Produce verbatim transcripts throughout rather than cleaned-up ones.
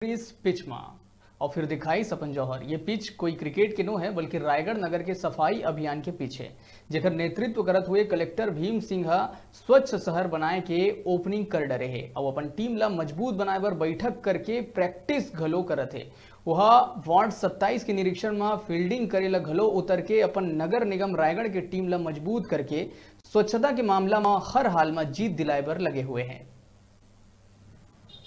इस पिच मा और फिर दिखाइस अपन जौहर। ये पिच कोई क्रिकेट के नो है, बल्कि रायगढ़ नगर के सफाई अभियान के पिच है, जेकर नेतृत्व करत हुए कलेक्टर भीम सिंह ह स्वच्छ शहर बनाए के ओपनिंग कर डरे हे। अउ अपन टीम ला मजबूत बनाए बर बैठक करके प्रैक्टिस घलो करत हे। वह वार्ड सत्ताईस के निरीक्षण म फील्डिंग करे ला घलो उतर के अपन नगर निगम रायगढ़ के टीम ला मजबूत करके स्वच्छता के मामला म हर हाल म जीत दिलाए बर लगे हुए हैं।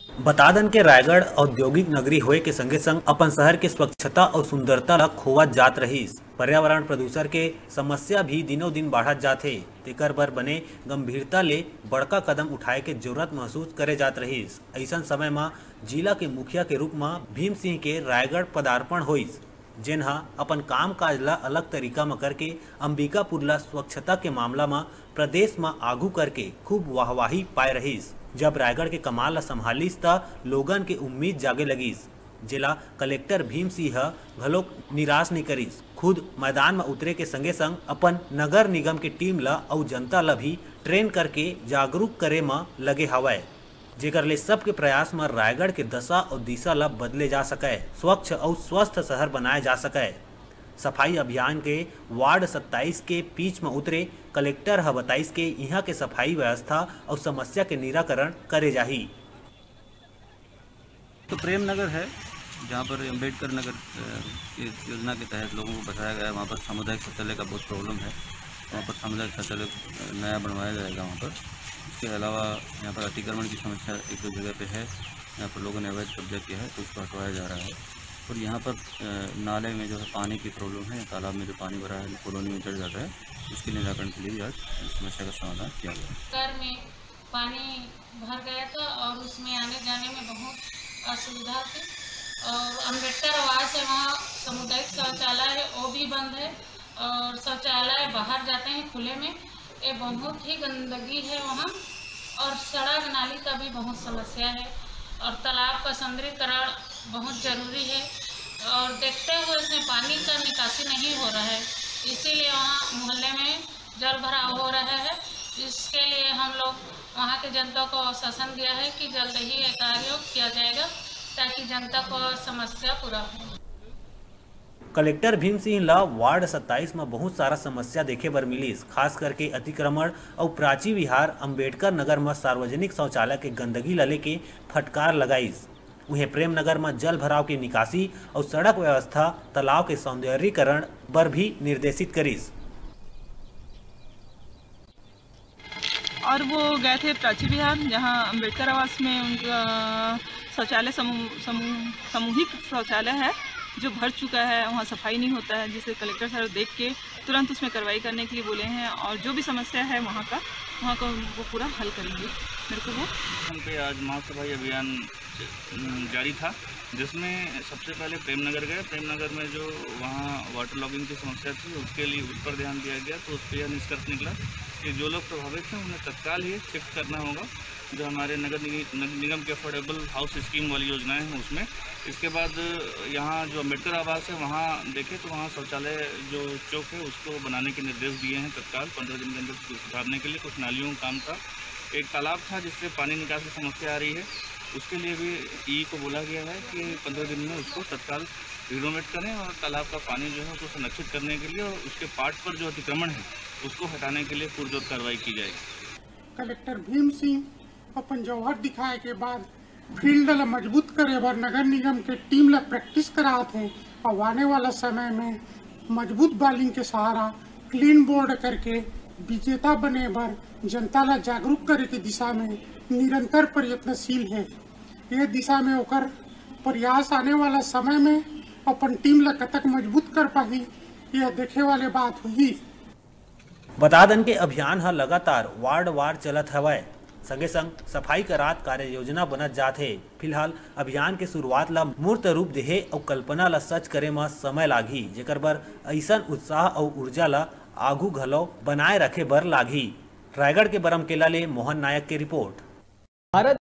बता दन के रायगढ़ औद्योगिक नगरी होए के संगे संग अपन शहर के स्वच्छता अउ सुंदरता ला खोवत जात रहिस। पर्यावरण प्रदूषण के समस्या भी दिनों दिन बाढ़त जात हे, तेकर बर बने गंभीरता ले बड़का कदम उठाए के जरूरत महसूस करे जात रहिस। अइसन समय म जिला के मुखिया के रूप म भीम सिंह के रायगढ़ पदार्पण होइस, जेन ह अपन कामकाज ला अलग तरीका म करके अंबिकापुर ला स्वच्छता के मामला म प्रदेश म आगू करके खूब वाहवाही पाए रहिस। जब रायगढ़ के कमान ला संभालिस, त लोगन के उम्मीद जागे लगिस, जेला कलेक्टर भीम सिंह ह घलोक निराश नइ करिस। खुद मैदान म उतरे के संगे संग अपन नगर निगम के टीम ला अउ जनता ला भी ट्रेन करके जागरूक करे म लगे हवय, जेकर ले सबके प्रयास म रायगढ़ के दशा अउ दिशा ला बदले जा सकय, स्वच्छ अउ स्वस्थ शहर बनाए जा सकय। सफाई अभियान के वार्ड सत्ताईस के पिच म उतरे कलेक्टर ह बताइस के इहां के सफाई व्यवस्था अउ समस्या के निराकरण करे जाही। तो प्रेम नगर है, जहाँ पर अम्बेडकर नगर, अ, इस योजना के तहत लोगों को बसाया गया है। वहाँ पर सामुदायिक शौचालय का बहुत प्रॉब्लम है, वहाँ पर सामुदायिक शौचालय, अ, नया बनवाया जाएगा वहाँ पर। उसके अलावा यहाँ पर अतिक्रमण की समस्या एक दो जगह पे है, यहाँ पर लोगों ने अवैध कब्जा किया है, तो उसको हटवाया जा रहा है। और यहाँ पर, अ, नाले में जो है पानी की प्रॉब्लम है, तालाब में जो पानी भरा है, कॉलोनी में चढ़ जाता है, उसके निराकरण के लिए भी आज इस समस्या का समाधान किया गया। घर में पानी भर गया था और उसमें आने जाने में बहुत असुविधा थी। और अम्बेडकर आवास है, वहाँ सामुदायिक शौचालय है, वो भी बंद है। और शौचालय बाहर जाते हैं खुले में, ये बहुत ही गंदगी है वहाँ। और सड़क नाली का भी बहुत समस्या है। और तालाब का सुंदरीकरण बहुत ज़रूरी है। और देखते हुए इसमें पानी का निकासी नहीं हो रहा है, इसीलिए वहाँ मोहल्ले में जल भराव हो रहा है। इसके लिए हम लोग वहाँ के जनता को आश्वासन दिया है कि जल्द ही ये कार्य किया जाएगा, ताकि जनता को समस्या पूरा हो। कलेक्टर भीम सिंह ला वार्ड सत्ताईस म बहुत सारा समस्या देखे बर मिलिस, खास करके अतिक्रमण अउ प्राची विहार अम्बेडकर नगर म सार्वजनिक शौचालय के गंदगी ला लेके फटकार लगाइस। उहें प्रेम नगर म जल भराव के निकासी अउ सड़क व्यवस्था, तालाब के सौंदर्यीकरण बर भी निर्देशित करिस। और वो गए थे प्राची विहार, जहाँ अम्बेडकर आवास में उनका शौचालय समूह समूह सामूहिक शौचालय है, जो भर चुका है, वहाँ सफाई नहीं होता है, जिसे कलेक्टर सर देख के तुरंत उसमें कार्रवाई करने के लिए बोले हैं। और जो भी समस्या है वहाँ का, वहाँ का वो पूरा हल करेंगे। मेरे को वो हम पे आज महासफाई अभियान, अम, जारी था, जिसमें सबसे पहले प्रेम नगर गए। प्रेम नगर में जो वहाँ वाटर लॉगिंग की समस्या थी, उसके लिए, उस पर ध्यान दिया गया, तो उस पर यह निष्कर्ष निकला कि जो लोग प्रभावित हैं, उन्हें तत्काल ही शिफ्ट करना होगा। जो हमारे नगर निगि-, नगर निगम के अफोर्डेबल हाउस स्कीम वाली योजनाएं हैं, उसमें। इसके बाद यहाँ जो अम्बेडकर आवास है, वहाँ देखें तो वहाँ शौचालय जो चौक है, उसको बनाने के निर्देश दिए हैं तत्काल, पंद्रह दिन के अंदर उसको सुधारने के लिए। कुछ नालियों का काम था, एक तालाब था, जिससे पानी निकास की समस्या आ रही है, उसके लिए भी ई को बोला गया है कि पंद्रह दिन में उसको तत्काल रिनोवेट करें और तालाब का पानी जो है, उसको संरक्षित करने के लिए और उसके पार्ट पर जो अतिक्रमण है, उसको हटाने के लिए पुरजोर कार्रवाई की जाएगी। कलेक्टर भीम सिंह अपन जौहर दिखाए के बाद फील्ड ल मजबूत करे बर नगर निगम के टीम ल प्रैक्टिस करात हे। अउ आने वाला समय में मजबूत बॉलिंग के सहारा क्लीन बोर्ड करके विजेता बने बर जनता ल जागरूक करे के दिशा में निरंतर प्रयत्नशील हे। ये दिशा में ओकर प्रयास आने वाला समय में अपन टीम ल कतक मजबूत कर पाही, यह देखे वाले बात होही। बता दन के अभियान ह लगातार वार्ड वार चलत हवय, संगे संग सफाई करात कार्य योजना बनत जात हे। फिलहाल अभियान के शुरुआत ला मूर्त रूप देहे अउ कल्पना ला सच करे म समय लागही, जेकर बर अइसन उत्साह अउ ऊर्जा ला आघू घलो बनाए रखे बर लागही। रायगढ़ के बरमकेला ले मोहन नायक के रिपोर्ट। भारत